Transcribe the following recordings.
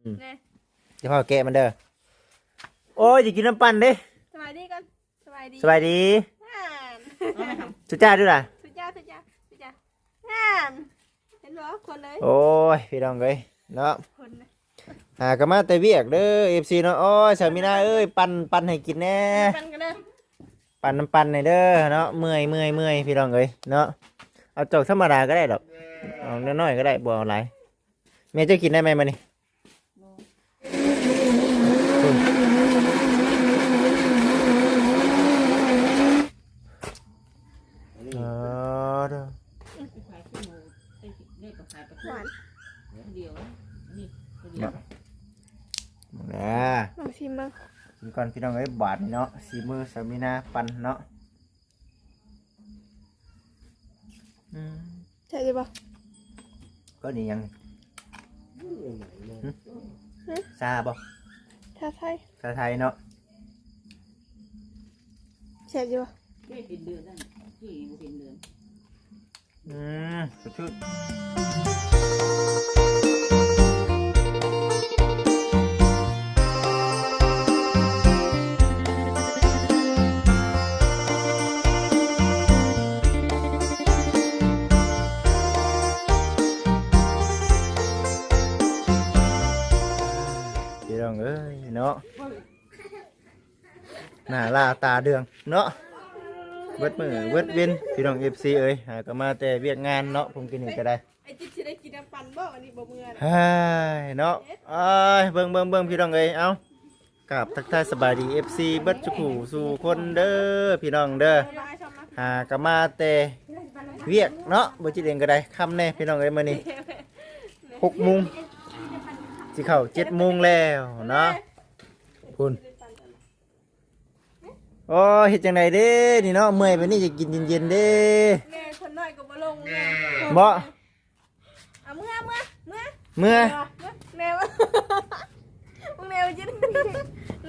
ອືມ ແນ່ ຢ່າພາແກະມັນເດີ. ໂອ້ຍ ຈະກິນນ້ຳປັ່ນເດ້. ສະບາຍດີກ່ອນ. ສະບາຍດີ ສະບາຍດີ. ນັ້ນ ສຸດຈ້າດດູລະ. ສຸດຈ້າດ ສຸດຈ້າດ ສຸດຈ້າດ. ນັ້ນ ເຫັນບໍ່ ຄົນເລີຍ. ໂອ້ຍ ພີ່ນ້ອງເອີຍເນາະ ຄົນນະ. ຫາກໍມາແຕ່ວຽກເດີ ເອັຟຊີ ເນາະ. ໂອ້ຍ ສາວມີນາເອີຍ ປັ່ນ ປັ່ນໃຫ້ກິນແດ່. ປັ່ນກັນເດີ ປັ່ນນ້ຳປັ່ນໃຫ້ເດີເນາະ. ເມື່ອຍ ເມື່ອຍ ເມື່ອຍ ພີ່ນ້ອງເອີຍເນາະ. ເອົາຈອກທຳມະດາກໍໄດ້ດອກ ເອົານ້ອຍໆກໍໄດ້ ບໍ່ເອົາຫຼາຍ. ແມ່ເຈົ້າກິນໄດ້ໄໝມື້ນີ້? ບໍ່ ເອີ ເດີ ຫວານ ດຽວນີ້ ດຽວ ນະ ລອງຊີມເບິ່ງ ກິນກ່ອນ ພີ່ນ້ອງເອີຍ. ບາດນີ້ເນາະ ສີມືສາວມີນາປັ່ນເນາະ. ອືມ ແຊບຢູ່ບໍ່? ກໍນີ້ຫຍັງ? ຫຶ? ຫຶ? ຊາບໍ່? ຊາໄທ ຊາໄທເນາະ. ແຊບຢູ່ບໍ່? ໄດ້ເປັນເດືອນແລ້ວ ທີ່ບໍ່ເປັນເດືອນ. ອືມ ສະຊື່ນ. ພີ່ນ້ອງເອີຍເນາະ ໜ້າຫຼ້າຕາເດືອງເນາະ ເບິດມື້ເບິດເວັນ ພີ່ນ້ອງ ເອັຟຊີ ເອີຍ. ຫາກໍມາແຕ່ວຽກງານເນາະ ຜົມກິນນີ້ກໍໄດ້. ໄອ້ຈິດຊິໄດ້ກິນນ້ຳປັ່ນບໍ່? ອັນນີ້ບໍ່ເມື່ອ ເຮີ້ຍເນາະ. ເອີຍ ເບິ່ງ ເບິ່ງ ເບິ່ງ ພີ່ນ້ອງເອີຍ. ເອົ້າ ກາບທັກທາຍສະບາຍດີ ເອັຟຊີ ເບິດສູ່ຜູ້ສູ່ຄົນເດີ ພີ່ນ້ອງເດີ. ຫາກໍມາແຕ່ວຽກເນາະ ບໍ່ຈິດເອງກໍໄດ້ ຄ່ຳແດ່ ພີ່ນ້ອງເອີຍ. ມື້ນີ້ຫົກໂມງ ຊິເຂົ້າເຈັດໂມງແລ້ວເນາະ. ພຸ້ນ ໂອ້ຍ ເຮັດຈັ່ງໃດເດ້ນີ້ເນາະ ເມື່ອຍປານນີ້ ຢາກກິນເຢັນໆເດ້. ແມ່ ຄົນນ້ອຍກໍບໍ່ລົງແມ່ ບໍ່ ເອົາເມືອ ເມືອ ເມືອ ເມືອ ແນວ ມຶງແນວຈິດ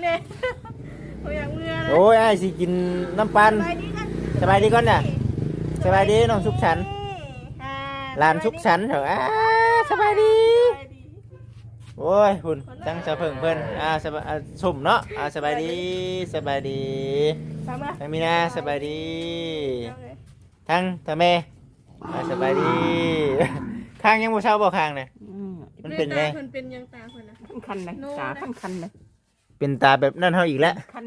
ແນວ ບໍ່ຢາກເມືອ. ໂອ້ຍ ອ້າຍຊິກິນນ້ຳປັ່ນ. ສະບາຍດີກ່ອນ ສະບາຍດີກ່ອນນະ ສະບາຍດີ ນ້ອງສຸກສັນ ຫຼານສຸກສັນ. ເອີ ສະບາຍດີ ສະບາຍດີ. ໂອ້ຍ ພຸ້ນ ທັງສາວເຜິ້ງເພິ່ນ ອ່າ ສະບາຍ ອ່າ ສົມເນາະ ອ່າ ສະບາຍດີ ສະບາຍດີ. ທັງມີນາ ສະບາຍດີ ທັງຕາແມ່ ອ່າ ສະບາຍດີ. ຄາງຍັງບໍ່ເຊົາບໍ່ ຄາງນະ? ອືມ ມັນເປັນໄດ? ເພິ່ນເປັນຫຍັງຕາເພິ່ນນະ? ຄັນນະ ຕາຄັນນະ. ເປັນຕາແບບນັ້ນເຮົາອີກແລ້ວ ຄັນ.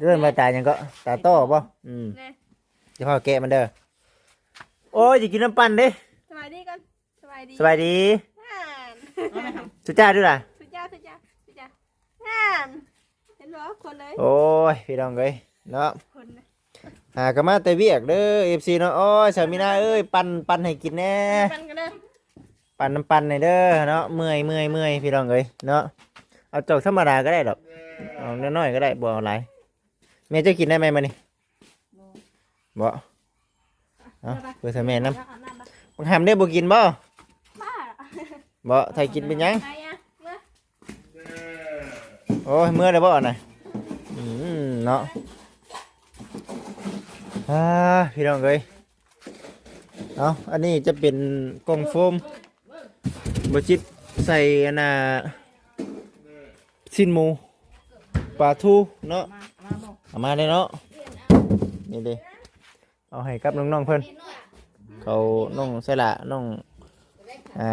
ເອີ້ນວ່າຕາຫຍັງເກາະ? ຕາຕ້ອບໍ່? ອືມ ຢ່າພາແກະມັນເດີ. ໂອ້ຍ ຈະກິນນ້ຳປັ່ນເດ້. ສະບາຍດີກ່ອນ. ສະບາຍດີ ສະບາຍດີ. ນັ້ນ ສຸດຈ້າດດູລະ ສຸດຈ້າດ ສຸດຈ້າດ ສຸດຈ້າດ. ນັ້ນ ເຫັນບໍ່ ຄົນເລີຍ. ໂອ້ຍ ພີ່ນ້ອງເອີຍເນາະ ຄົນນະ. ຫາກໍມາແຕ່ວຽກເດີ ເອັຟຊີ ເນາະ. ໂອ້ຍ ສາວມີນາເອີຍ ປັ່ນ ປັ່ນໃຫ້ກິນແດ່ ປັ່ນກັນເດີ ປັ່ນນ້ຳປັ່ນໃຫ້ເດີເນາະ. ເມື່ອຍ ເມື່ອຍ ເມື່ອຍ ພີ່ນ້ອງເອີຍເນາະ. ເອົາຈອກທຳມະດາກໍໄດ້ດອກ ເອົານ້ອຍໆກໍໄດ້ ບໍ່ເອົາຫຼາຍ. ແມ່ເຈົ້າກິນໄດ້ໄໝມື້ນີ້? ບໍ່ ບໍ່. ເອົາ ເປີດໃຫ້ແມ່ນຳ. ບັກຫຳເດ້ ບໍ່ກິນບໍ່? ບໍ່ ຖ້າກິນເປັນຫຍັງ? ໂອ້ຍ ເມື່ອແລ້ວບໍ່ນະ? ອືມ ເນາະ. ອ່າ ພີ່ນ້ອງເອີຍ ເອົາ ອັນນີ້ຈະເປັນກ່ອງໂຟມ ບໍ່ຈິດໃສ່ອັນນ່າ ຊີ້ນໝູ ປາທູເນາະ. ເອົາມາເດ້ເນາະ ນີ້ເດ້ ເອົາໃຫ້ກັບນ້ອງໆເພິ່ນ ເຂົາ ນ້ອງໄຊລະ ນ້ອງ ອ່າ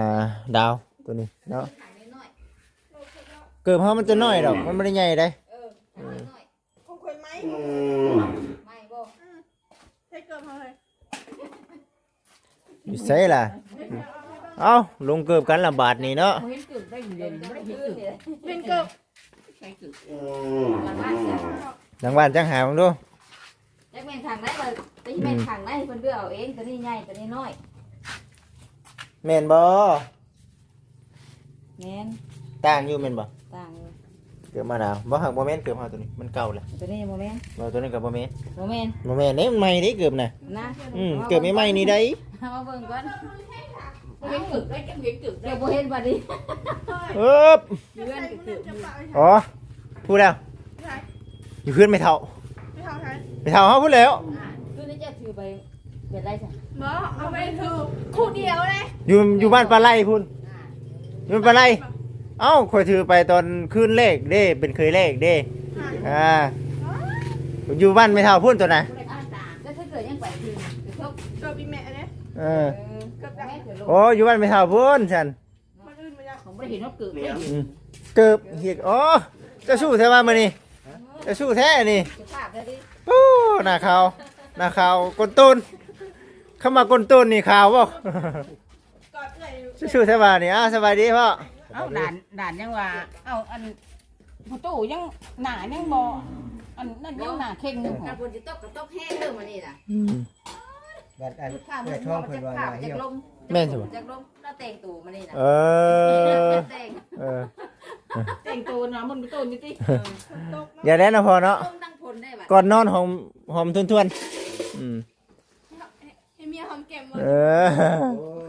ດາວ ໂຕນີ້ເນາະ. ເກີບເຮົາມັນຈະນ້ອຍດອກ ມັນບໍ່ໄດ້ໃຫຍ່ໃດ. ຂອງຂ້ອຍໄໝ ໄໝບໍ່? ອືມ ໃສ່ເກີບເຮົາເລີຍ. ຢູ່ໃສລະ? ເອົ້າ ລົງເກີບກັນລະບາດນີ້ເນາະ. ບໍ່ເຫັນເກີບໄດ້ເຫັນ ບໍ່ໄດ້ເຫັນເກີບ ເຫັນເກີບ ໃສ່ເກີບ ຫຼັງບ້ານຈັ່ງຫາເບິ່ງດູ. ຈັກແມ່ນຂ້າງໃດ ວ່າໄປແມ່ນຂ້າງໃດ ເພິ່ນເລືອກເອົາເອງ ຕົວນີ້ໃຫຍ່ ຕົວນີ້ນ້ອຍ. ແມ່ນບໍ່? ແມ່ນ. ຕ່າງຢູ່ແມ່ນບໍ່? ຕ່າງຢູ່. ເກີບມາດາວ ບໍ່ ຫາກບໍ່ແມ່ນເກີບເຮົາຕົວນີ້ ມັນເກົ່າແຫຼະ. ຕົວນີ້ບໍ່ແມ່ນ. ບໍ່ ຕົວນີ້ກໍບໍ່ແມ່ນ. ບໍ່ແມ່ນ ບໍ່ແມ່ນເດ້ ມັນໃໝ່ເດ້ເກີບນະ. ນະ ອືມ ເກີບໃໝ່ໆນີ້ໄດ໋. ເຮົາມາເບິ່ງກ່ອນ. ບໍ່ເຫັນເກີບໄດ້ ບໍ່ເຫັນເກີບໄດ້ ບໍ່ເຫັນບັດນີ້. ເອີບ ເຮືອນກໍເກີບຢູ່. ອໍ ຮູ້ແລ້ວ ຢູ່ເຮືອນແມ່ເຖົ້າ ແມ່ເຖົ້າໃສ? ແມ່ເຖົ້າເຮົາພຸ້ນແຫຼ້ວ. ຄືນີ້ຈະຖືໄປ ເປັນໄລຊະ? ບໍ່ ເອົາໄປຖືຄູ່ດຽວເດ້. ຢູ່ ຢູ່ບ້ານປາໄລພຸ້ນ ຢູ່ບ້ານປາໄລ. ເອົ້າ ຂ້ອຍຖືໄປຕອນຄືນແລກເດ້ ເປັນເຄີຍແລກເດ້. ອ່າ ຢູ່ບ້ານແມ່ເຖົ້າພຸ້ນຕົວນະ. ແລ້ວເທື່ອເກີດຍັງໄປຄືນ ເກີບອີ່ແມ່ເດ້. ເອີ ເອີ ເກີບ ໂອ້ ຢູ່ບ້ານແມ່ເຖົ້າພຸ້ນຊັ້ນ. ມື້ອື່ນມາຍັງ ຂອງບໍ່ໄດ້ເຫັນເຮົາເກີບເດ້. ອືມ ເກີບເຮັດ ອໍ ເຈົ້າຊູ້ແທ້ວ່າມື້ນີ້ ເຈົ້າຊູ້ແທ້ນີ້. ສະພາບແທ້ຕິ. ໂອ້ ໜ້າຂາວ ໜ້າຂາວ ກົ້ນໂຕນ ຄຳວ່າກົ້ນໂຕນນີ້ຂາວບໍ່? ກອດເອື້ອຍຢູ່. ສູ້ໆແທ້ວ່ານີ້. ອ້າວ ສະບາຍດີພໍ່. ເອົ້າ ຫຼານ ຫຼານຍັງວ່າ ເອົ້າ ອັນ ພໍ່ຕູ້ຍັງໜ້າຍັງບໍ່ ອັນນັ້ນຍັງໜ້າເຄັ່ງຢູ່. ຖ້າຝົນຊິຕົກກໍຕົກແຮງເດີມື້ນີ້ນະ. ອືມ ບັດອັນ ເອື້ອຍທ້ອງເພິ່ນວ່າໜ້າຫ່ຽວ. ແມ່ນຊິບໍ່? ຈັກລົມ ລາວແຕ່ງໂຕມານີ້ນະ. ເອີ ແຕ່ງ ເອີ ແຕ່ງໂຕນະ ມັນບໍ່ໂຕນຢູ່ຕິ. ຢ່າແລ້ວເນາະພໍ່ເນາະ. ລົມທັງຝົນໄດ້ບາດ ກ່ອນນອນຫອມ ຫອມທວນໆ. ອືມ ໃຫ້ເມຍຫອມແກ້ມບໍ່? ເອີ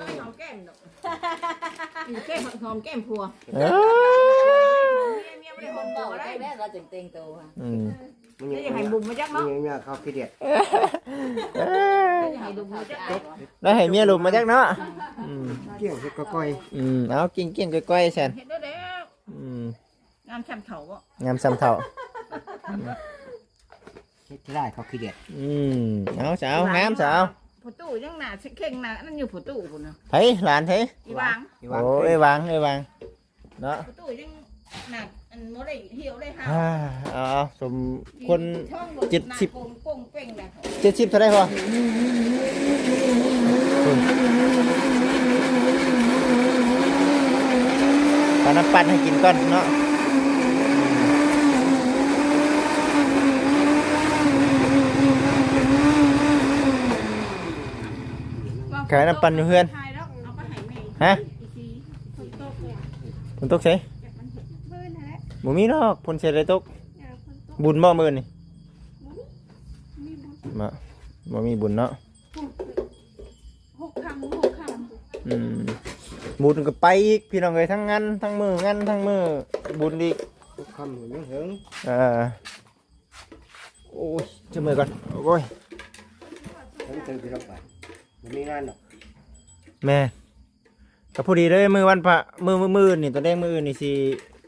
ບໍ່ເຄີຍຫອມແກ້ມດອກ. ເມຍຫອມແກ້ມຜົວ. ເອີ ເມຍ ເມຍບໍ່ໄດ້ຫອມຜົວໄດ້. ແລ້ວລາວຈຶ່ງແຕ່ງໂຕ. ອືມ ແລ້ວຢາກໃຫ້ບຸ້ມມາຈັກເນາະ. ເມຍເຂົາຂີ້ດຽດ. ເອີ ຢາກໃຫ້ດຸມມາຈັກ. ແລ້ວໃຫ້ເມຍດຸມມາຈັກເນາະ. ອືມ ກ້ຽງເຮັດກ້ອຍໆ. ອືມ ເອົາ ກ້ຽງໆ ກ້ອຍໆ ຊັ້ນ. ເຮັດໄດ້ແລ້ວ. ອືມ ງາມຊ່ຳເຖົ້າບໍ່? ງາມຊ່ຳເຖົ້າ. ເຮັດຫຼາຍເຂົາຂີ້ດຽດ. ອືມ ເອົາສາວ ງາມສາວ. ພໍ່ຕູ້ຍັງໜ້າເຄັ່ງໜ້າອັນນັ້ນຢູ່ ພໍ່ຕູ້ພຸ້ນນະ. ໃຜ? ຫຼານໃຜ? ອີຫວ່າງ. ໂອ້ ເອື້ອຍຫວ່າງ ເອື້ອຍຫວ່າງເນາະ. ພໍ່ຕູ້ຍັງໜ້າອັນບໍ່ໄດ້ຫ່ຽວໄດ້ຫາວ. ອ່າ ເອົາໆ ສົມຄວນ ເຈັດສິບ ເຈັດສິບເທົ່າໃດພໍ່? ເອົານ້ຳປັ່ນໃຫ້ກິນກ່ອນເນາະ. ຂາຍນ້ຳປັ່ນຢູ່ເຮືອນ. ຮະ? ຝົນຕົກໃສ? ບໍ່ມີດອກ ຝົນໃສໄດ້ຕົກ. ບຸນບໍ່ມື້ນີ້? ບໍ່ ບໍ່ມີບຸນເນາະ. ຫົກຄ່ຳ ຫົກຄ່ຳ. ອືມ ບຸນກໍໄປອີກ ພີ່ນ້ອງເອີຍ ທັງງານ ທັງມື້ ງານ ທັງມື້ ບຸນອີກ. ຫົກຄ່ຳ ຍັງເຖິງ. ເອີ ໂອ້ຍ ຈັບມືກ່ອນ. ໂອ້ຍ ເຖິງ ເຖິງ ພີ່ນ້ອງໄປ ບໍ່ມີງານດອກ. ແມ່ນ ກໍພໍດີເລີຍ ມື້ວັນພະ ມື້ ມື້ ມື້ອື່ນນີ້ ຕອນແລງມື້ອື່ນນີ້ຊິ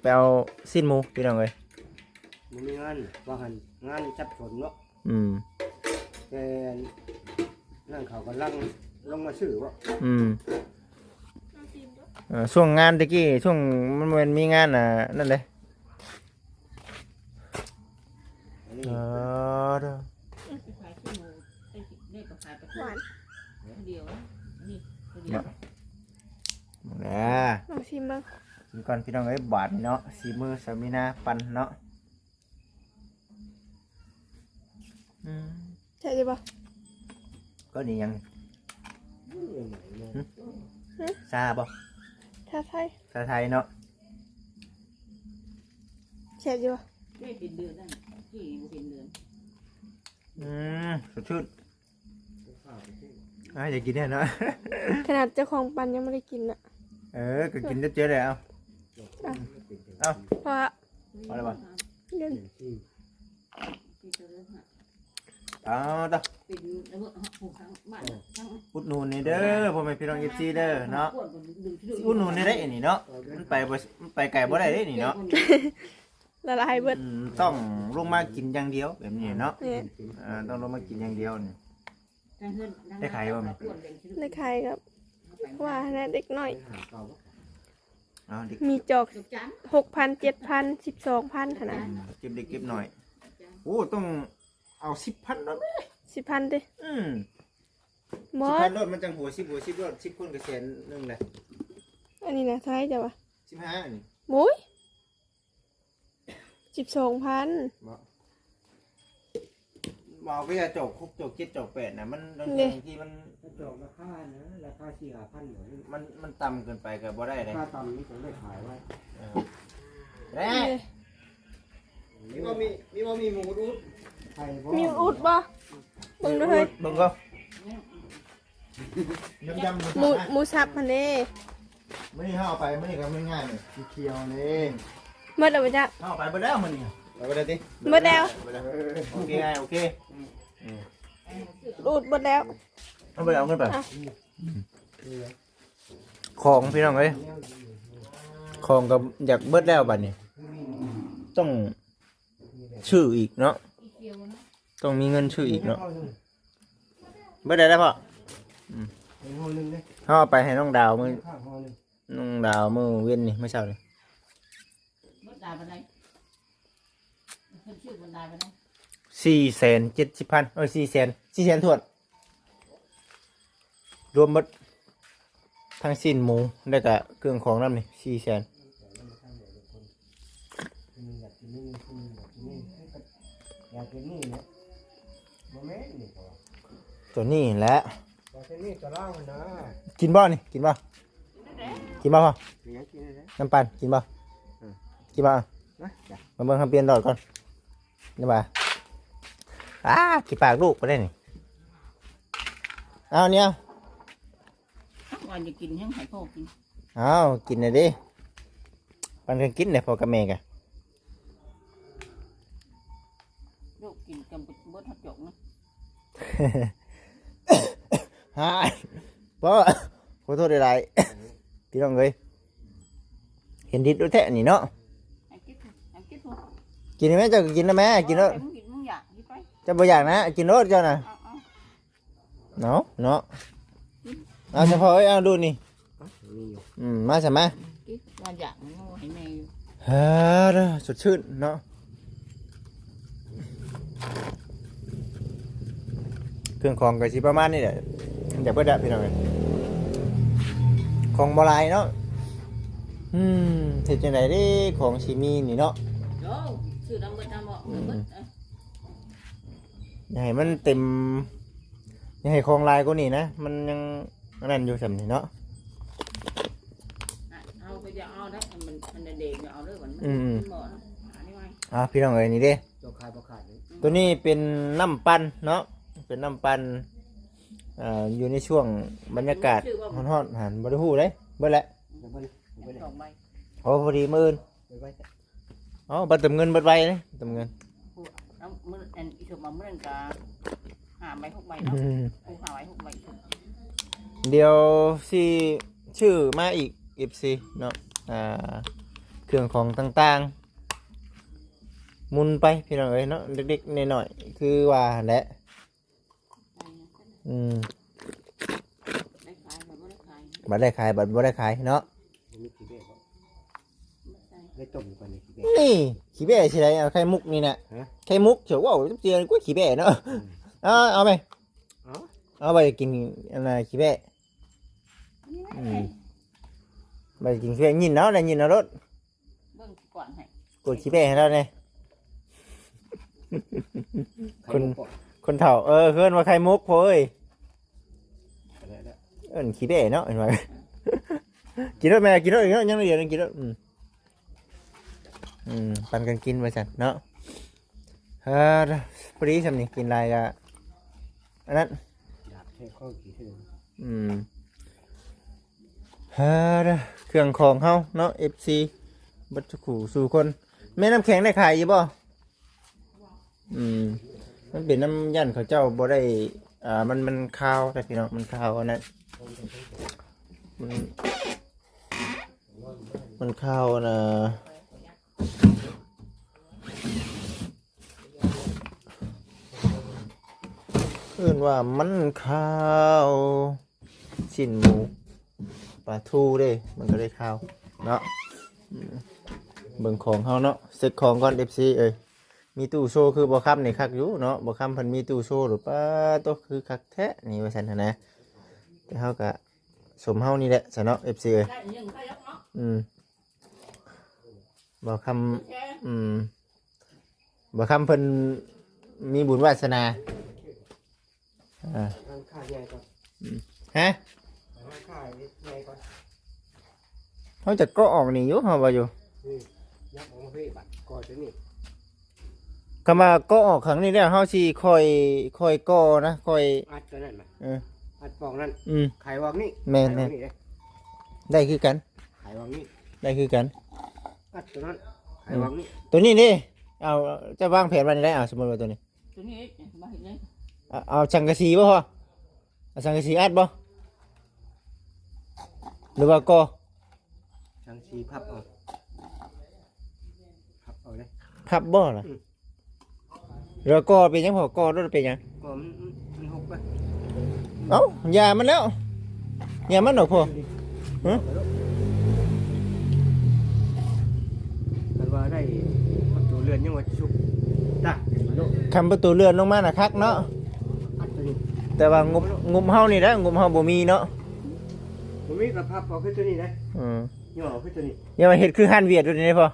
ໄປເອົາຊີ້ນໝູ ພີ່ນ້ອງເອີຍ. ບໍ່ມີງານ ວ່າຫັ້ນ ງານສັບສົນເນາະ. ອືມ ແຕ່ນັ້ນເຂົາກຳລັງລົງມາຊື້ບໍ່? ອືມ ເອີ ຊ່ວງງານຕະກີ້ ຊ່ວງມັນແມ່ນມີງານ ອ່າ ນັ້ນເດ້. ອັນນີ້ ເອີ ເດີ ຫວານ ດຽວ ນີ້ ດຽວ ມາ ລອງຊີມເບິ່ງ ກິນກ່ອນ ພີ່ນ້ອງເອີຍ ບາດນີ້ເນາະ ສີມືສາມີນາປັ່ນເນາະ. ອືມ ແຊບຢູ່ບໍ່? ກໍນີ້ຫຍັງ? ຫຶ? ຫຶ? ຊາບໍ່? ຊາໄທ ຊາໄທເນາະ. ແຊບຢູ່ບໍ່? ໄດ້ເປັນເດືອນແລ້ວ ທີ່ບໍ່ເປັນເດືອນ. ອືມ ສົດຊື່ນ. ອ້າຍ ຢາກກິນແນ່ເນາະ. ຂະໜາດເຈົ້າຂອງປັ່ນຍັງບໍ່ໄດ້ກິນນະ. ເອີ ກໍກິນເຈົ້າເຈົ້າແລ້ວ. ເອົາ ເອົາ ພໍລະ ພໍລະບໍ່? ເຢັນ. ເອົາ ເອົາ ອຸດໜູນແດ່ເດີ ພໍ່ແມ່ພີ່ນ້ອງ ເອັຟຊີ ເດີເນາະ. ອຸດໜູນແດ່ເດ້ນີ້ເນາະ ມັນໄປບໍ່ ມັນໄປໄກບໍ່ໄດ້ເດ້ນີ້ເນາະ. ລະລາຍເບິດ. ອືມ ຕ້ອງລົງມາກິນຢ່າງດຽວແບບນີ້ເນາະ. ແມ່ນ. ເອີ ຕ້ອງລົງມາກິນຢ່າງດຽວນີ້. ໄດ້ຂາຍບໍ່? ໄດ້ຂາຍກັບ ວ່າຫັ້ນແຫຼະ ເດັກນ້ອຍ. ເອົາ ເດັກ ມີຈອກ ຫົກພັນ ເຈັດພັນ ສິບສອງພັນ ຫັ້ນນະ. ອືມ ເກັບເດັກເກັບນ້ອຍ. ໂອ້ ຕ້ອງເອົາ ສິບພັນໂລດແມ. ສິບພັນຕິ? ອືມ ບໍ່ ສິບພັນໂລດ ມັນຈັ່ງຫົວ ສິບ ຫົວ ສິບໂລດ ສິບຄົນກໍແສນໜຶ່ງແຫຼະ. ອັນນີ້ນະ ເທົ່າໃດເຈົ້າວ່າ? ສິບຫ້າ ອັນນີ້. ໂອ້ຍ ສິບສອງພັນ. ເນາະ ເວົ້າໄປ ຈອກຫົກ ຈອກເຈັດ ຈອກແປດນະ ມັນ ເດ້ ບາງທີມັນ ຈອກລາຄານະ ລາຄາສີ່ຫ້າພັນ ມັນ ມັນຕ່ຳເກີນໄປກໍບໍ່ໄດ້ເດ້. ລາຄາຕ່ຳນີ້ກໍໄດ້ຂາຍໄວ້. ເອີ ແລ້ວ ເດ້ ມີບໍ່ ມີ ມີບໍ່ ມີໝູອຸດ? ໄຂ່ບໍ່ ມີອຸດບໍ່? ເບິ່ງດູເຮີ້ຍ ເບິ່ງກ່ອນ. ຍຳໆ ໝູ ໝູສັບຫັ້ນເດ້. ມື້ນີ້ເຮົາເອົາໄປ ມື້ນີ້ກໍມັນງ່າຍນີ້ ສີຂຽວນີ້. ໝົດແລ້ວບໍ່? ເຮົາເອົາໄປເບິດແລ້ວມື້ນີ້. ເອົາໄປໄດ້ຕິ? ໝົດແລ້ວ. ເອີ ໂອເຄ ໂອເຄ. ອືມ ອູດໝົດແລ້ວ. ເອົາໄປ ເອົາເງິນໄປ. ອ່ະ ຂອງພີ່ນ້ອງເອີຍ ເ ຂອງກໍຢາກເບິດແລ້ວບັດນີ້ ຕ້ອງຊື້ອີກເນາະ ຕ້ອງມີເງິນຊື້ອີກເນາະ. ເບິດໄດ້ແລ້ວພໍ່? ອືມ ເຮົາເອົາໄປໃຫ້ນ້ອງດາວມື້ ນ້ອງດາວມື້ເວັນນີ້ ມື້ເຊົ້ານີ້. ເບິດຫຼາຍປານໃດ? ເພິ່ນຊື້ເບິດຫຼາຍປານໃດ? ສີ່ແສນເຈັດສິບພັນ ເອີ ສີ່ແສນ ສີ່ແສນຖ້ວນ ລວມໝົດ ທັງຊີ້ນໝູ ແລ້ວກະເຄື່ອງຂອງນຳນີ້ ສີ່ແສນ. ຕົວນີ້ແຫຼະ ກິນບໍ່ນີ້? ກິນບໍ່? ກິນບໍ່ພໍ່? ນ້ຳປັ່ນກິນບໍ່? ກິນບໍ່? ມາເບິ່ງ ເຮົາປ່ຽນຫຼອດກ່ອນ. ນີ້ວ່າ ອ້າ ຂີ້ປາກລູກໄປໄດ້ນີ້. ເອົານີ້ ເອົາ ວ່າຈະກິນ ຍັງໃຫ້ພໍ່ກິນ. ເອົາ ກິນແດ່ເດ້ ປັນກັນກິນແດ່ ພໍ່ກັບແມ່ກະ. ລູກກິນກັນເບິດຮອດຈອກນະ. ຮາຍ ພໍ່ ຂໍໂທດຫຼາຍໆ ພີ່ນ້ອງເອີຍ. ເຫັນດິດໂດແທ້ນີ້ເນາະ. ໃຫ້ກິນ ໃຫ້ກິນ ກິນແມ່ ເຈົ້າກໍກິນນະແມ່ ກິນໂລດ. ເຈົ້າບໍ່ຢາກນະ ກິນໂລດເຈົ້ານະ. ເອົາ ເອົາ ເນາະ ເນາະ. ເອົາ ສະເພາະເອີຍ ເອົາດູດນີ້. ອືມ ມາຊະມາ ກິນ ວ່າຢາກ ໃຫ້ແມ່ຢູ່. ເອີ ສົດຊື່ນເນາະ. ເຄື່ອງຂອງກໍຊິປະມານນີ້ແຫຼະ ຢາກເບິດແລ້ວພີ່ນ້ອງເອີຍ ຂອງບໍ່ຫຼາຍເນາະ. ອືມ ເຮັດຈັ່ງໃດເດ້ ຂອງຊິມີນີ້ເນາະ. ໂອ້ ຊື້ນຳເບິດນຳເນາະ ອືມ ເບິດ. ຢ່າໃຫ້ມັນເຕັມ ຢ່າໃຫ້ຂອງຫຼາຍກວ່ານີ້ນະ ມັນຍັງອັນນັ້ນຢູ່ສ່ຳນີ້ເນາະ. ເຮົາກໍຢ່າເອົາໄດ້ ມັນ ມັນແດງໆ ຢ່າເອົາເດີ ມັນ ອືມ ມັນບໍ່ນະ. ອັນນີ້ໄວ້ ອ່າ ພີ່ນ້ອງເອີຍ ນີ້ເດ້ ຕົວຂາຍບໍ່ຂາດເດ້. ຕົວນີ້ເປັນນ້ຳປັ່ນເນາະ ເປັນນ້ຳປັ່ນ ອ່າ ຢູ່ໃນຊ່ວງບັນຍາກາດຮ້ອນໆ ຫັ້ນ ບໍ່ໄດ້ຮູ້ເດ້ ເບິດແຫຼະ. ເບິດແລ້ວ ເບິດແລ້ວ ສອງໃບ. ໂອ້ ພໍດີມື້ອື່ນ ເບິດໄວ. ອໍ ບັດເຕີມເງິນເບິດໄວເດ້ ເຕີມເງິນ. ເອົາ ມື້ ອັນ ອີ່ສົມມາມື້ນັ້ນກະຫ້າໃບຫົກໃບເນາະ. ອືມ ໂອ້ ຫ້າໃບຫົກໃບ. ດຽວຊິຊື້ມາອີກ ເອັຟຊີ ເນາະ ອ່າ ເຄື່ອງຂອງຕ່າງໆ ໝູນໄປພີ່ນ້ອງເອີຍເນາະ ເລັກໆນ້ອຍໆ ຄືວ່າຫັ້ນແຫຼະ. ອືມ ໄດ້ຂາຍ ບັດບໍ່ໄດ້ຂາຍ ບັດໄດ້ຂາຍ ບັດບໍ່ໄດ້ຂາຍເນາະ. ມີຂີ້ແບ້ບໍ່? ໄດ້ຕົ້ມຢູ່ບໍ່ນີ້ ຂີ້ແບ້? ນີ້ ຂີ້ແບ້ຊິໄດ້ ເອົາໄຂ່ມຸກນີ້ນະ. ຮະ? ໄຂ່ມຸກ ເຈົ້າເວົ້າຈັກເທື່ອ ກູຂີ້ແບ້ເນາະ. ອືມ ເອົາ ເອົາໄປ ເອົາ ເອົາໄປກິນອັນນ່າ ຂີ້ແບ້. ອືມ ໄປກິນເທື່ອຍິນເອົາ ໄດ້ຍິນເອົາໂລດ. ເບິ່ງຊິກວາດໃຫ້ ກວດຂີ້ແບ້ໃຫ້ລາວແດ່. ໄຂ່ມຸກບໍ່? ຄົນ ຄົນເຖົ້າ ເອີ ເອີ້ນວ່າໄຂ່ມຸກໂພເອີຍ. ເອີ້ນຂີ້ແບ້ເນາະ ເຫັນວ່າ. ກິນໂລດແມ່ ກິນໂລດ ກິນໂລດ ຍັງໜ້ອຍດຽວ ກິນໂລດ. ອືມ ອືມ ປັນກັນກິນວ່າຊັ້ນເນາະ. ເອີ ພໍດີຊ່ຳນີ້ ກິນຫຼາຍກະອັນນັ້ນ ຢາກແທ້ ຂໍກິນເທື່ອ. ອືມ ເອີ ເຄື່ອງຂອງເຮົາເນາະ ເອັຟຊີ ເບິດທຸກຜູ້ສູ່ຄົນ. ແມ່ນ້ຳແຂງໄດ້ຂາຍຢູ່ບໍ່? ອືມ ມັນເປັນນ້ຳ ຢ້ານເຂົາເຈົ້າບໍ່ໄດ້ ອ່າ ມັນ ມັນຄາວໄດ໋ພີ່ນ້ອງ ມັນຄາວອັນນັ້ນ ມັນ ມັນຄາວອັນນ່າ ເອີ້ນວ່າມັນຄາວ ຊີ້ນໝູ ປາທູເດ້ ມັນກໍເລີຍຄາວເນາະ. ອືມ ເບິ່ງຂອງເຮົາເນາະ ເຊັກຂອງກ່ອນ ເອັຟຊີ ເອີຍ. ມີຕູ້ໂຊຄືບໍ່ຄຳນີ້ຄັກຢູ່ເນາະ ບໍ່ຄຳເພິ່ນມີຕູ້ໂຊໂລດ ປາໂຕ ຄືຄັກແທ້ນີ້ ວ່າຊັ້ນຫັ້ນນະ. ແຕ່ເຮົາກະສົມເຮົານີ້ແຫຼະຊະເນາະ ເອັຟຊີ ເອີຍ. ອືມ ບໍ່ຄຳ ອືມ ບໍ່ຄຳເພິ່ນມີບຸນວາສະໜາ. ອ່າ ຮ້ານຄ້າໃຫຍ່ກ່ອນ. ອືມ ຮະ? ຮ້ານຄ້າໃຫຍ່ກ່ອນ. ເຮົາຈະເກາະອອກນີ້ຢູ່ ເຮົາວ່າຢູ່. ນີ້ ຍັບອອກມາພີ້ບັດ ເກາະຕົວນີ້. ຄຳວ່າເກາະອອກຂ້າງນີ້ແລ້ວ ເຮົາຊິຄ່ອຍ ຄ່ອຍເກາະນະ ຄ່ອຍອັດຕົວນັ້ນມາ. ເອີ ອັດປ່ອງນັ້ນ. ອືມ ໄຂວອອກນີ້. ແມ່ນໆ ໄຂວອອກນີ້ເດ້ ໄດ້ຄືກັນ. ໄຂວອອກນີ້ ໄດ້ຄືກັນ. ອັດຕົວນັ້ນ ໄຂວອອກນີ້. ອືມ ຕົວນີ້ເດ້ ເອົາ ເຈົ້າວາງແຜນວ່າແນວໃດ? ເອົາ ສົມມຸດວ່າຕົວນີ້ ຕົວນີ້ເຮັດ ມາເຮັດເລີຍ. ເອົາ ເອົາສັງກະສີບໍ່ພໍ່? ເອົາສັງກະສີອັດບໍ່ ຫຼືວ່າກໍ່? ສັງກະສີພັບເອົາ ພັບເອົາເດ້ ພັບບໍ່ລະ? ອືມ ແລ້ວກໍເປັນຫຍັງພໍ່? ກໍໂດດເປັນຫຍັງ? ກໍມັນ ມັນ ມັນຫົກໄປ. ເອົ້າ ຢ່າມັນແລ້ວ ຢ່າມັນດອກພໍ່. ຮະ? ຄັນວ່າໄດ້ປະຕູເລື່ອນຍັງວ່າຊິສຸກຕາຍເນາະ. ຄັນປະຕູເລື່ອນລົງມານະຄັກເນາະ. ອັດໂຕນີ້ ແຕ່ວ່າງົບ ງົບເຮົານີ້ແຫຼະ ງົບເຮົາບໍ່ມີເນາະ. ບໍ່ມີກໍພັບເອົາຄືໂຕນີ້ໄດ໋. ອືມ ຍໍເອົາຄືໂຕນີ້. ຢ່າວ່າເຮັດຄືຮ້ານຫວຽດໂດດນີ້ພໍ່. ຮະ?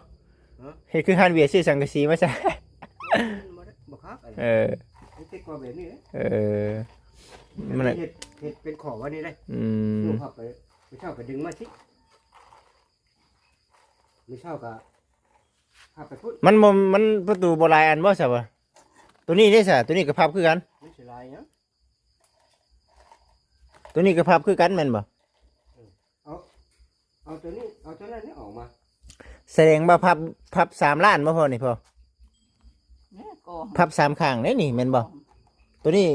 ເຮັດຄືຮ້ານຫວຽດ ຊື້ສັງກະສີມາໃສ່. ບໍ່ໄດ້ ບໍ່ຄັກອັນນັ້ນ. ເອີ ເຮັດແຕ່ກໍແບບນີ້ແຫຼະ. ເອີ ມັນ ເຮັດ ເຮັດເປັນຂໍ້ວ່ານີ້ເດ້. ອືມ ມື້ເຊົ້າໄປ ມື້ເຊົ້າໄປດຶງມາຊິ ມື້ເຊົ້າກໍພັບໄປພຸ້ນ. ມັນບໍ່ ມັນປະຕູບໍ່ຫຼາຍອັນບໍ່ຊະວະ? ໂຕນີ້ເດ້ຊະ ໂຕນີ້ກໍພັບຄືກັນ. ມັນຊິຫຼາຍຫຍັງ? ໂຕນີ້ກໍພັບຄືກັນແມ່ນບໍ່? ເອີ ເອົາ ເອົາໂຕນີ້ ເອົາໂຕນັ້ນນີ້ອອກມາ. ສະແດງວ່າພັບ ພັບສາມລ້ານບໍ່ພໍ່ນີ້ພໍ່? ແມ່ນກໍ ພັບສາມຂ້າງເດ້ນີ້ແມ່ນບໍ່? ໂຕນີ້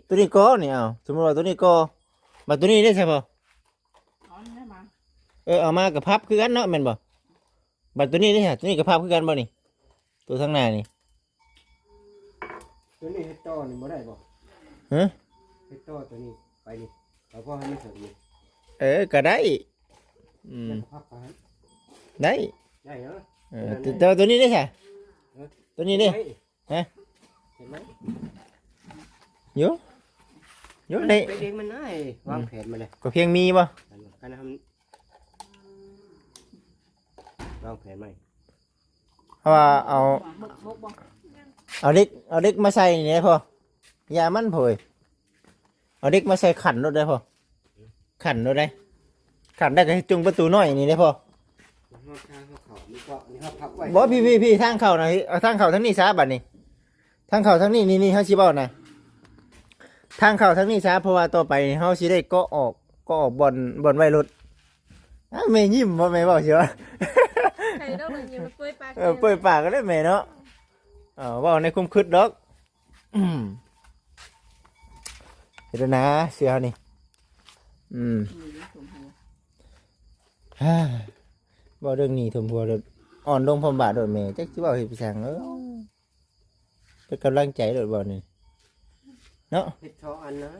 ໂຕນີ້ກໍນີ້ ເອົາ ສົມມຸດວ່າໂຕນີ້ກໍ ບັດໂຕນີ້ເດ້ຊະພໍ່? ເອົາອັນນັ້ນມາ ເອີ ເອົາມາກໍພັບຄືກັນເນາະ ແມ່ນບໍ່? ບັດໂຕນີ້ເດ້ຊະ ໂຕນີ້ກໍພັບຄືກັນບໍ່ນີ້? ໂຕທາງໜ້ານີ້ ໂຕນີ້ເຮັດຕໍ່ນີ້ບໍ່ໄດ້ບໍ່? ຮະ? ເຮັດຕໍ່ໂຕນີ້ໄປນີ້ ເອົາພໍໃຫ້ມັນເຖິງນີ້. ເອີ ກໍໄດ້. ອືມ ແລ້ວກໍພັບໄປຫັ້ນ ໄດ້ ໄດ້ເນາະ. ເອີ ແຕ່ ແຕ່ວ່າໂຕນີ້ເດ້ຊະ? ຮະ? ໂຕນີ້ເດ້. ໄດ້ ຮະ? ເຫັນໄໝ? ຢູ່ ຢູ່ໄດ້ ໄປເອງມັນໄດ້ ວາງແຜນມາເລີຍ. ກໍພຽງມີບໍ່? ອັນນັ້ນ ອັນນັ້ນ ວາງແຜນໃໝ່. ເພາະວ່າເອົາ ເອົາເຫຼັກ ເອົາເຫຼັກມາໃສ່ນີ້ແຫຼະພໍ່. ຢ່າມັນໂພຍ ເອົາເຫຼັກມາໃສ່ຂັນໂລດໄດ໋ພໍ່. ຂັນໂລດໄດ໋ ຂັນໄດ້ກໍເຮັດຈຸງປະຕູນ້ອຍນີ້ແຫຼະພໍ່. ຮອດທາງເຂົ້າ ນີ້ກໍ ນີ້ເຮົາພັບໄວ້. ບໍ່ ພີ່ ພີ່ ພີ່ ທາງເຂົ້ານະ ເອົາທາງເຂົ້າທາງນີ້ຊະບັດນີ້. ທາງເຂົ້າທາງນີ້ ນີ້ ນີ້ ເຮົາຊິເວົ້ານະ ທາງເຂົ້າທາງນີ້ຊະ ເພາະວ່າຕໍ່ໄປເຮົາຊິໄດ້ເກາະອອກ ເກາະອອກບ່ອນ ບ່ອນໄວ້ລົດ. ອ້າວ ແມ່ຍິ້ມບໍ່ ແມ່ເວົ້າຊິວ່າ ໃສ່ດອກ ແມ່ຍິ້ມ ເປີດປາກ ເອີ ເປີດປາກກໍໄດ້ແມ່ເນາະ. ເອີ ເວົ້າໃນຄວາມຄິດດອກ. ເຮັດແລ້ວນະ ເສື້ອເຮົານີ້. ອືມ ເວົ້າເລື່ອງໜີ້ຖ້ວມຫົວໂລດ ອ່ອນລົງພວມບາດໂລດແມ່ ຈັກຊິເວົ້າເຮັດໄປສັງ. ເອີ ເປັນກຳລັງໃຈໂລດເວົ້ານີ້ເນາະ. ເຮັດສອງອັນນະ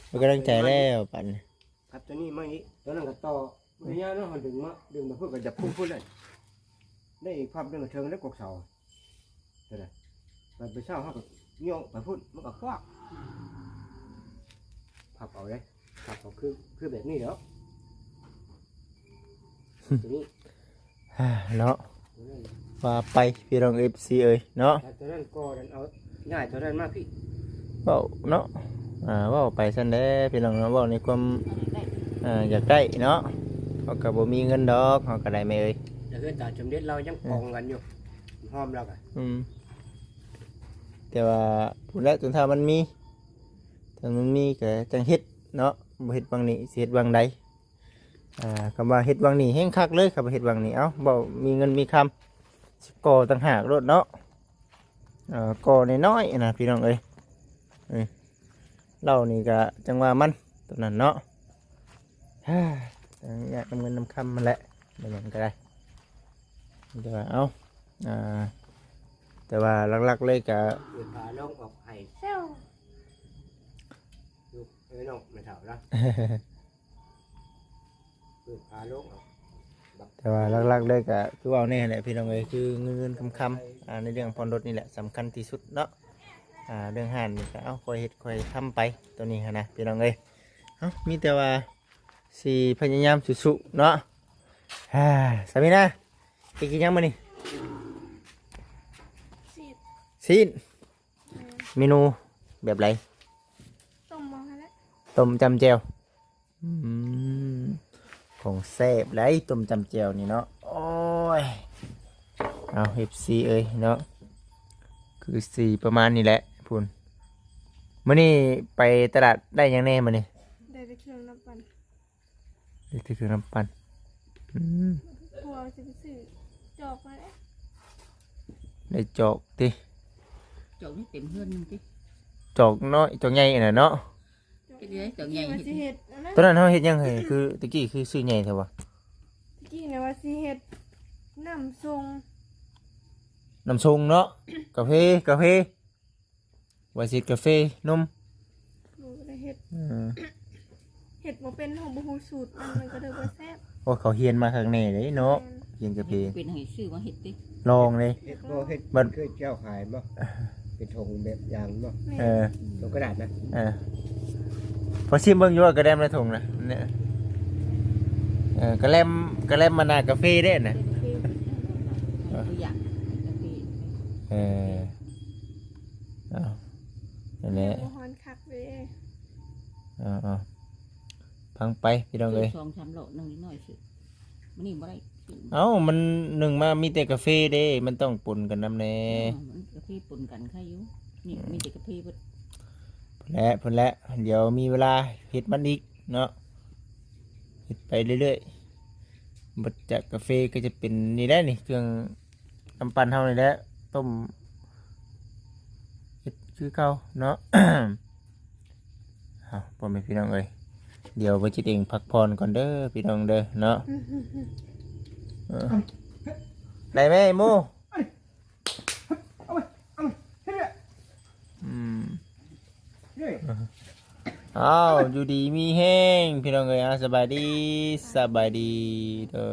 ເປັນກຳລັງໃຈແລ້ວປານນີ້. ພັບຕົວນີ້ມານີ້ ຕົວນັ້ນກໍຕໍ່ ບໍ່ໄດ້ຍາວເນາະ ເຮົາດຶງມາ ດຶງໄປພຸ້ນກໍຈະພຸ້ນພຸ້ນເລີຍ. ໄດ້ອີກພັບໜຶ່ງກໍເຖິງແລ້ວ ກອກເສົາ ຕົວນັ້ນ. ບັດໄປເຊົ້າເຮົາກໍໂຍກໄປພຸ້ນ ມັນກໍຄວັກ ພັບເອົາເດ້ ພັບເອົາ ຄື ຄືແບບນີ້ແຫຼ້ວ. ຕົວນີ້ ເນາະ ວ່າໄປພີ່ນ້ອງ ເອັຟຊີ ເອີຍເນາະ. ຕົວນັ້ນກໍນັ້ນ ເອົາຍ້າຍຕົວນັ້ນມາພີ້ ເວົ້າເນາະ. ອ່າ ເວົ້າໄປຊັ້ນແຫຼະພີ່ນ້ອງເນາະ ເວົ້າໃນຄວາມ ອ່າ ຢາກໄດ້ເນາະ. ເຮົາກໍບໍ່ມີເງິນດອກ ເຮົາກໍໄດ້ແມ່ເອີຍ. ແຕ່ເຮືອນຕາສົມເດັດລາວຍັງປອງກັນຢູ່ ຫອມລາວກໍ ອືມ ແຕ່ວ່າພຸ້ນແຫຼະ ຈົນຖ້າມັນມີ ຖ້າມັນມີກໍຈັ່ງເຮັດເນາະ ບໍ່ເຮັດຫວ່າງນີ້ຊິເຮັດຫວ່າງໃດ. ອ່າ ຄຳວ່າເຮັດຫວ່າງນີ້ແຮງຄັກເລີຍ ຄຳວ່າເຮັດຫວ່າງນີ້ ເອົ້າ ບໍ່ມີເງິນມີຄຳ ຊິກໍ່ຕ່າງຫາກໂລດເນາະ. ເອີ ກໍ່ນ້ອຍໆນະພີ່ນ້ອງເອີຍ. ເອີ ເຫຼົ້ານີ້ກະຈັ່ງວ່າມັນ ຕົວນັ້ນເນາະ ຍາກນຳເງິນນຳຄຳຫັ້ນແຫຼະ ແມ່ນຫຍັງກໍໄດ້. ແຕ່ວ່າ ເອົ້າ ອ່າ ແຕ່ວ່າຫຼັກໆເລີຍກະ ເປີດຝາລົງອອກໃຫ້ແຊວ ລູກເອີຍ ນ້ອງແມ່ເຖົ້ານະ. ເປີດຝາລົງເອົາ ແຕ່ວ່າຫຼັກໆເລີຍກໍຄືເວົ້າແນ່ແຫຼະພີ່ນ້ອງເອີຍ ຄືເງິນໆຄຳໆ ອ່າ ໃນເລື່ອງຜ່ອນລົດນີ້ແຫຼະສຳຄັນທີ່ສຸດເນາະ. ອ່າ ເລື່ອງຮ້ານນີ້ກໍ ເອົ້າ ຄ່ອຍເຮັດຄ່ອຍທຳໄປ ຕົວນີ້ຫັ້ນນະພີ່ນ້ອງເອີຍ. ເອົ້າ ມີແຕ່ວ່າຊິພະຍາຍາມສູ້ໆເນາະ. ອ່າ ສາມີນາ ຊິກິນຫຍັງມື້ນີ້? ຊີ້ນ ຊີ້ນ. ແມ່ນ ເມນູແບບໃດ? ຕົ້ມໝໍຫັ້ນແຫຼະ ຕົ້ມຈ້ຳແຈ່ວ. ອືມ ຂອງແຊບໄດ໋ ຕົ້ມຈ້ຳແຈ່ວນີ້ເນາະ. ໂອ້ຍ ເອົາ ເອັຟຊີ ເອີຍເນາະ ຄືຊິປະມານນີ້ແຫຼະພຸ້ນ. ມື້ນີ້ໄປຕະຫຼາດໄດ້ຫຍັງແດ່ມື້ນີ້? ໄດ້ແຕ່ເຄື່ອງນ້ຳປັ່ນ ໄດ້ແຕ່ເຄື່ອງນ້ຳປັ່ນ. ອືມ ຜົວຊິໄປຊື້ຈອກມາເດ້. ໄດ້ຈອກຕິ? ຈອກນີ້ເຕັມເຮືອນໜຶ່ງຕິ? ຈອກນ້ອຍ ຈອກໃຫຍ່ຫັ້ນນະເນາະ. ເຮັດໄດ້ຈອກໃຫຍ່ ວ່າ ເຮັດ ຊິເຮັດອັນນັ້ນ ຕອນນັ້ນເຮົາເຮັດຫຍັງເຮີ້ຍ? ຄືຕະກີ້ຄືຊື້ໃຫຍ່ແທ້ວະ? ຕະ ນີ້ນະວ່າຊິເຮັດນ້ຳຊົງ ນ້ຳຊົງເນາະ ກາເຟ ກາເຟ ວ່າຊິເຮັດກາເຟນົມ ບໍ່ໄດ້ເຮັດ ເອີ ເຮັດບໍ່ເປັນ ເຮົາບໍ່ຮູ້ສູດມັນ ມັນກໍເລີຍບໍ່ແຊບ. ໂອ້ ເຂົາຮຽນມາຄັກແນ່ເດ້ເນາະ ແມ່ນ ຮຽນກາເຟ ເປັນໃຫ້ຊື້ມາເຮັດຕິ ລອງເດ້ ເຮັດບໍ່ເຮັດ ບັດ ເຄີຍເຈົ້າຂາຍບໍ່? ເປັນຖົງແບບຢາງບໍ່? ແມ່ນ ເອີ ຖົງກະດາດນະ ເອີ ພໍຊິມເບິ່ງຢູ່ວ່າກະແລັມໃນຖົງນະ ເອີ ກະແລັມ ກະແລັມມານາກາເຟເດ້ນະ ກາເຟ ເອີ ເອີ ເອົາ ນັ້ນແຫຼະ ບໍ່ຮ້ອນຄັກເດ້ ເອົາໆ ຟັງໄປພີ່ນ້ອງເອີຍ ສອງສາມຫຼອກ ໜຶ່ງນ້ອຍຊື່ ມື້ນີ້ບໍ່ໄດ້ຊື້ ເອົ້າ ມັນໜຶ່ງມາມີແຕ່ກາເຟເດ້ ມັນຕ້ອງປົນກັນນຳແດ່ ເອີ ມັນກາເຟປົນກັນໄຄຢູ່ ນີ້ ອືມ ມີແຕ່ກາເຟເບິດ ພຸ້ນແຫຼະ ພຸ້ນແຫຼະ ດຽວມີເວລາເຮັດມັນອີກເນາະ ເຮັດໄປເລື້ອຍໆ ເບິດຈາກກາເຟກໍຈະເປັນນີ້ແຫຼະນີ້ ເຄື່ອງ ນ້ຳປັ່ນເຮົານີ້ແຫຼະ ຕົ້ມ ເຮັດຄືເກົ່າເນາະ ເອົາ ພໍ່ແມ່ພີ່ນ້ອງເອີຍ ດຽວບໍ່ຈິດເອງພັກຜ່ອນກ່ອນເດີພີ່ນ້ອງເດີເນາະ ເອີ ໄດ້ໄໝໝູ່? ອືມ ເອົາ ຢູ່ດີມີແຮງພີ່ນ້ອງເອີຍ ເອົາ ສະບາຍດີ ສະບາຍດີເດີ.